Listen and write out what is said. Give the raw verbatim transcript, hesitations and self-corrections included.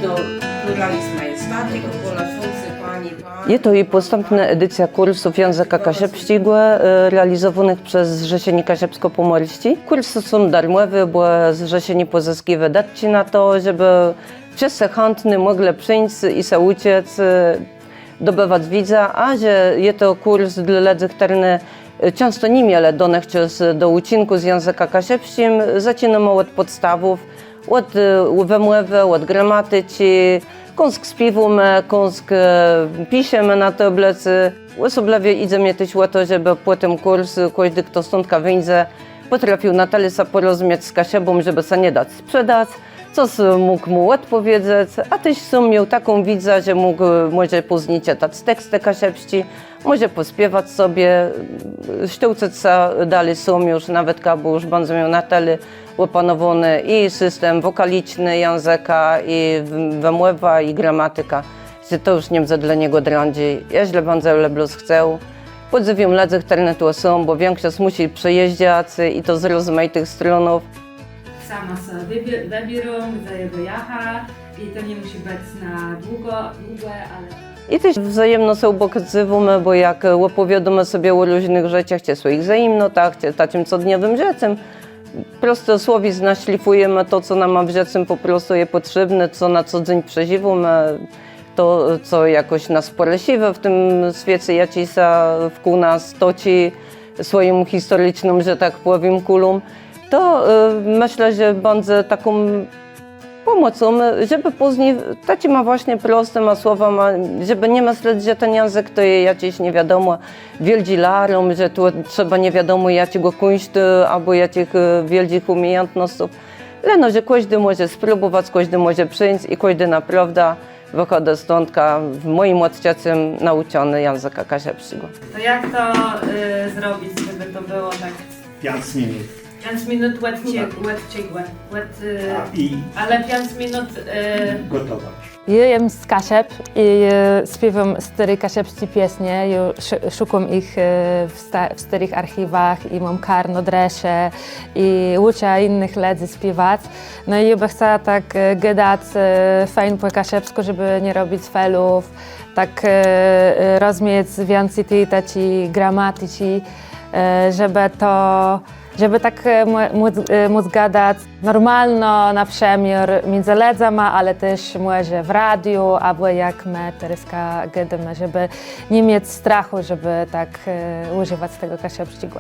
Do pluralizmu jest tak, do pola szumsy, pani, pani. Je to ju pòstãpnô edicjô kùrsów jãzëka kaszëbsczégò, e, realizowónëch przez Zrzeszenié Kaszëbskò-Pòmòrsczé. Kùrsë są darmòwé, bò Zrzeszenié pòzëskiwô dëtczi na to, żebë wszëtcë chãtny mòglë przińc i sã ùczëc, e, dobëwac wiédzã, a że je to kùrs dlô lëdzy, chtërny, e, czãsto ni mielë donëchczas do ùczinkù z jãzëkã kaszëbsczim, zaczinómë òd pòdstawów, òd, e, wëmòwë, òd gramaticzi, kąsk spiéwómë, kąsk, e, piszemë na tôblëcë. Òsoblëwie jidze mie téż ò to, żebë pò tim kùrsu kòżdi, chto stądka wińdze, pòtrafił na tëli sã pòrozmiec z Kaszëbą, żebë sã nie dac sprzedac, cos mógł mù òdpòwiedzec, a téż sóm miôł taką wiédzã, że mógł, e, mòże pózni czëtac tekstë kaszëbsczé, mòże pòspiewac sobie, e, sztôłcëc sã dali sóm ju, nawetka, bò ju bãdze miôł na tëli òpanowóny i system wòkaliczny jãzëka, i w-, wëmòwa, i gramatika, że to ju nie mdze dlô niegò drãdżi, jeżlë bãdze le blós chcôł. Pòdzywióm lëdzy, chtërny tu są, bò wikszosc mùszi przëjéżdżac i to z rozmajitëch stronów. Sama so wëbi-, wëbiéróm, gdze jô bë jacha, i to nie mùszi bëc na długò, długò, ale... I téż wzajemno sã ùbògacywómë, bò jak òpòwiôdómë sobie ò różnëch rzeczach, czë swòjich wzajemnotach, czë taczim codniowim żëcym, prosto słowizną szlifùjemë to, co nama w żëcym pò prostu je pòtrzébné, co na co dzéń przeżiwómë, to, co jakòs nas pòrëszëje w tim swiece, jaczi sã wkół nas toczi swòją historiczną, że tak pòwiém, kùlą, to, e, mëszlã, że bãdze taką pòmòcą, żebë pózni taczima własnie prostima słowama, żebë nie mëslec, że ten jãzëk to je jaczés nie wiadomò wiôldżé larum, że tu trzeba nie wiadomò jaczégò kùńsztu abò jaczich, e, wiôldżich ùmiejãtnosców. Leno, że kòżdi mòże spróbòwac, kòżdi mòże przińc i kòżdi naprôwdã wëchôdô stądka w mòjim òdczëcym naùczony jãzëka kaszëbsczégò. To jak to, y, zrobic, żebë to bëło tak... Piãc minut. Piãc minut òd czegò, òd czegò, òd, y, a, i ale piãc minut, y, gòtowac. Jô jem z Kaszëb i, y, spiéwóm stôré kaszëbsczé piesnie, jô sz-, szukóm jich, y, w sta-, w stôrëch archiwach i móm karno, drëszë i ùczã jinëch lëdzy spiéwac. No i jô bë chcała tak, e, gadac, e, fejn pò kaszëbskù, żebë nie robic felów, tak, e, e, rozmiec wiãcy ti taczi gramaticzi, e, żebë to, żebë tak, e, mò-, móc, e, móc gadac normalno, na przëmiôr midzë lëdzama, ale téż mòże w radiu, abò jak më terôzka gôdómë, żebë ni miec strachù, żebë tak, e, ùżëwac tegò kaszëbsczégò.